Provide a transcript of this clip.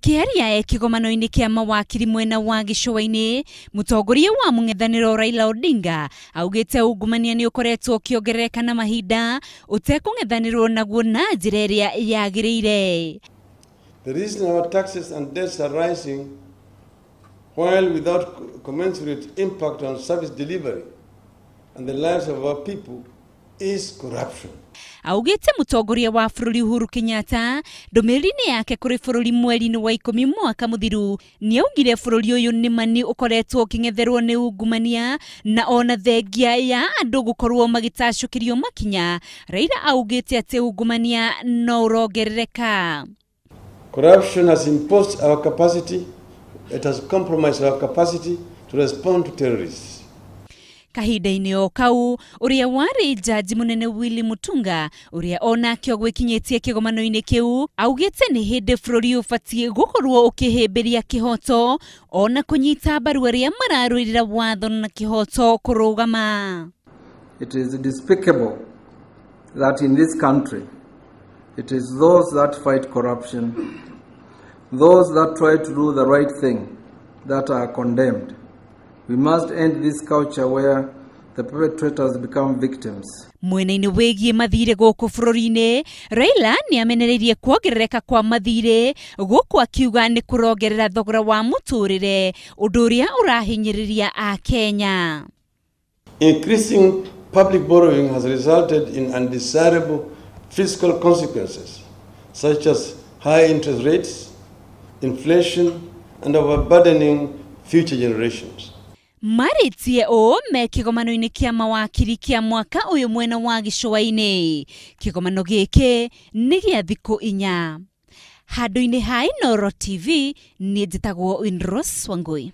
Akĩaria e kĩgomano-inĩ kĩa mawakiri mwena wa gĩcũa-inĩ, mũtongoria wa mũng'ethanĩro Raila Odinga augĩte ungumania nĩ ũkoretwo ũkĩongerereka na mahinda ũtekũng'ethanĩrwo naguo na njĩra ĩrĩa yagĩrĩire. The reason our taxes and debts are rising while without commensurate impact on service delivery and the lives of our people is corruption. Augĩte mũtongoria wa bũrũri Uhuru Kenyatta ndũmĩrĩri-inĩ yake kũrĩ bũrũri mweri-inĩ wa 10 mwaka mũthiru nĩaugire bũrũri ũyũ nĩma nĩ ũkoretwo ũkĩng'etherwo nĩ ungumania na ona thengia ya andũ gũkorwo magĩtacũkĩrio makinya. Raila augĩte atĩ ungumania no ũrongerereka. Corruption has imposed our capacity, it has compromised our capacity to respond to terrorists. Kahinda-inĩ o kau ũrĩa warĩ jaji mũnene Willy Mutunga ũrĩa onake ũgwĩkinyĩtie kĩgomano-inĩ kĩu augĩte nĩ hĩndĩ bũrũri ũbatiĩ gũkorwo ũkĩhĩmbĩria kĩhoto ona kũnyita mbaru arĩa mararũĩrĩra watho na kĩhoto kũrũgama. It is despicable that in this country it is those that fight corruption, those that try to do the right thing, that are condemned. We must end this culture where the perpetrators become victims. Mwena-inĩ wĩgiĩ mathirĩ gũkũ bũrũri-inĩ, Raila nĩ amenereirie kuongerereka kwa mathirĩ gũkũ akiuga nĩ kũrongerera thogora wa mũtũrĩre, ũndũ ũrĩa ũrahinyĩrĩria Akenya. Increasing public borrowing has resulted in undesirable fiscal consequences such as high interest rates, inflation, and overburdening future generations. Marĩtie ũũ me kĩgomano-inĩ kĩa mawakiri kĩa mwaka ũyũ mwena wa gĩcũa-inĩ. Kĩgomano gĩkĩ nĩ gĩa thikũ 4. Handũ-inĩ ha Inooro TV, niĩ njĩtagwo Winrose Wangui.